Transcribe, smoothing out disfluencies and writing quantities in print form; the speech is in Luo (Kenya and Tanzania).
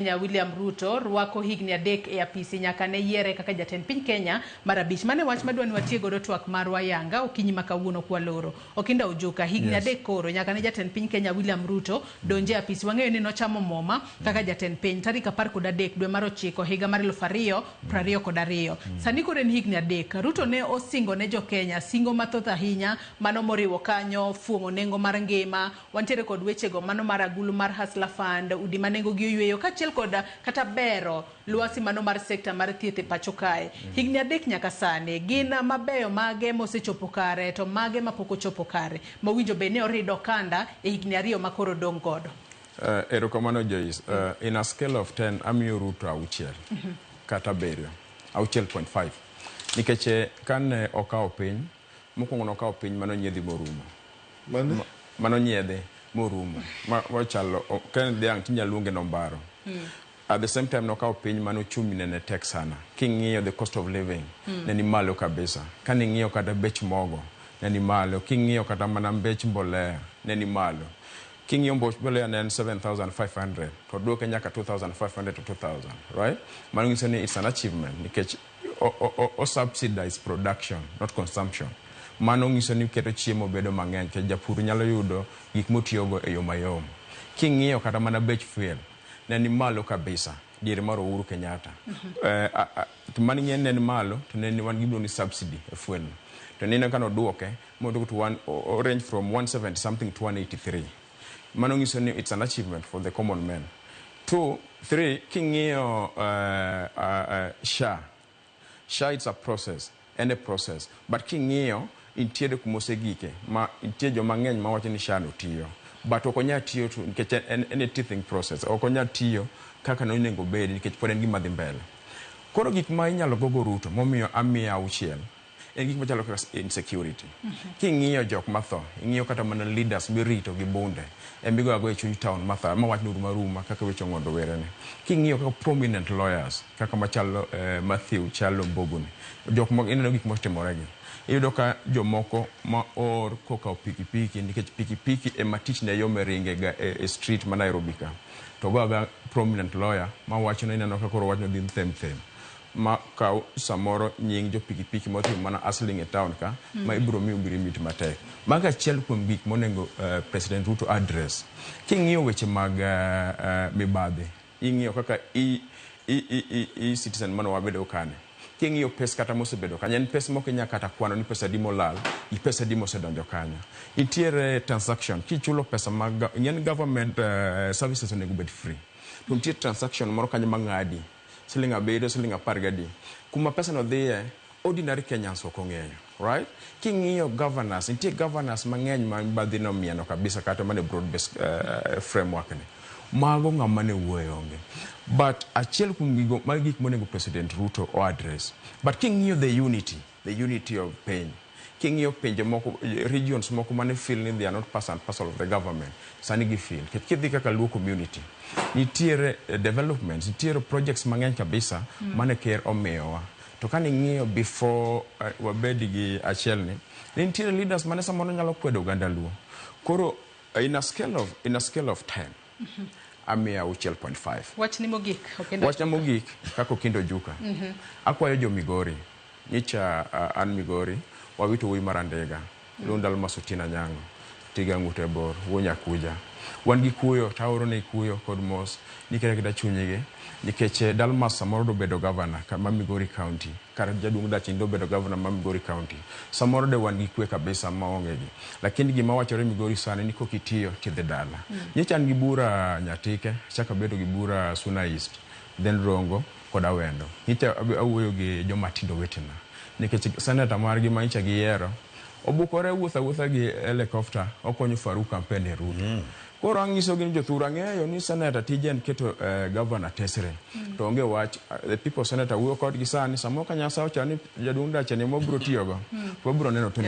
Kenya William Ruto rwako higni 3 e apisi nyaka ne yiere kaka jatend piny Kenya mar 5. Mane wach madwa ni watie godo twak marwa yanga okinyi ma kawuono kwaloro. Okinda Ojuka, higni 3 koro nyaka ne jatend piny Kenya William Ruto donje apisi. Wang'eyo ni nochamo moma kaka jatend piny tarik 13 dwe mar 9 higa mar 2022. Sani koro en higni 3. Ruto ne osingo ne jo Kenya singo mathoth ahinya mano moriwo kanyo fuong'o nengo mar ngima. Wantiere kod wechego mano mar agulu mar Hustler Fund, udi ma nengo gi oyweyo kaachiel kod kata bero lwasi mano mar sekta mar thieth e pacho kae. Higni 3 nyaka sani, gin mabeyo mage mosechopo kare to mage mapok ochopo kare mowinjo bed ni orido okanda e higni 2 ma koro dong' godo? Erokamano Joyce. In a scale of 10 amiyo Ruto 6 kata 7, 6.5. Nikech kane okawo piny, mokwongo nokawo piny mano nyiedhi morumo. Mane? Mano nyiedhe morumo. Ma chalo, ka en dhiang' tinyalo luonge nombaro. At the same time nokawo piny mano uchumi ne tek sana. King'iyo the cost of living ne ni malo kabisa. Kane ing'iyo kata bech mogo ne ni malo. King'iyo kata mana bech mbolea ne ni malo. King'iyo mbolea ne en 7,500 to oduoke nyaka 2,500 to 2,000, right? Mano nyiso ni it's an achievement nikech o subsidize production, not consumption. Mano nyiso ni keto chiemo bedo mang'eny nikech japur nyalo yudo gik motiyogo e yo mayom. King'iyo kata mana bech fuel ne ni malo kabisa diere mar Uhuru Kenyatta. To mano ing'e ne ni malo to ne wan gi gimiluongo ni subsidy e fuel no. To neno ka noduoke moduoke to one, o range from 170 something to 183. Mano nyiso ni it's an achievement for the common man. 2, 3, king'iyo SHA. SHA it's a process, en a process. But king'iyo, intiere kuma osegike, ma nitie joma ng'eny mawacho ni SHA no tiyo. But ok onyal tiyo to nikech en a teething process. Ok onyal tiyo kaka nonego obedi nikech pod en gima dhi mbele. Koro gik ma inyalo gogo Ruto momiyo amiye 6 en gik machalo kaka insecurity. King'iyo jok matho, ing'iyo kata mana leaders mirito gi bunde, emigo ago e chuny town matho, ma wach norumo aruma kaka weche ong'ondo werene. King'iyo kaka prominent lawyers, kaka machalo Matthew Chalo Mbogoni, jok moko ineno gik motimore gi. Iyudo ka jomoko ma oor kokawo pikipiki, nikech pikipiki ema tich ne yome ringe ga e street ma Nairobi ka. To go aga prominent lawyer ma wacho ni ineno ka koro wach no dhi them them. Ma kaw samoro nying jo pikipiki motimo mana hustling e town ka, ma ibiro miyo ogirimiti matek. Mago achiel kuom gik monego President Ruto address. King'iyo weche mag mibadhi, ing'iyo kaka e-citizen mane wabedo kane. King'iyo pes kata mosebedo kanyo, en pes mok inyal kata kwano ni pesa adi molal, gi pesa adi mosedonjo kanyo. Nitiere transaction, kichulo pesa mag, ing'e ni government services onego bed free. To nitie transaction moro kanyo mang'adi, siling 7, siling 10 gadi. Kuma pesa no dhiye, ordinary Kenyans ok ong'eyo, right? King'iyo governors, nitie governors mang'eny ma mibadhi nomieno kabisa kata mana e broad based framework ni. Mago ng'ama ne wuoyo onge. But achiel kuom gigo, magi gik monego President Ruto o address. But king'iyo the unity of piny, king'iyo pinje moko, regions moko mane feel ni they are not part and parcel of the government, sani gi feel. Nikech kidhi kaka Luo community, nitiere developments, nitiere projects mang'eny kabisa mane ker omiyowa. To kane ing'iyo before wabed gi achiel ni, ne nitiere leaders mane samoro nyalo kwedo oganda Luo. Koro in a scale of 10, amiyo 6.5. Wachni mogik, Okindo Wachna Ojuka. mogik, kaka Okindo Ojuka. Akwayo jo Migori, nyicha an Migori, wawito wuoyi mar Andega, Luond Almas Otieno Anyango, Tiga Ng'ute Bor, wuo Nyakuja. Wan gi kuyo, to aoro ne kuyo kod mos, nikech kata chunygi, nikech Dalmas samoro dobedo governor ma Migori County, kata jaduong' Dachin dobedo governor ma Migori County. Samoro de wan gi kwe kabisa maonge gi. Lakini gima wachore Migori sani ni kok itiyo tidhi dala. Nyocha an gi bura Nyatike, achako abedo gi bura Suna East, then Rongo kod Awendo. Nyocha awuoyo gi joma tindo wetena. Nikech senator margi ma nyocha giyiero, obukore wuotho awuotha gi helicopter, okonyo Farouk campaign e Ruto. Koro ang'iso gi ni jothur ang'eyo ni senator tije en keto governor tesre. To onge wach, the people senator wuoyo kodgi sani, samoro ka Nyasaye ochano ni jaduong' Dache ni mobiro tiyogo, wabiro neno 20.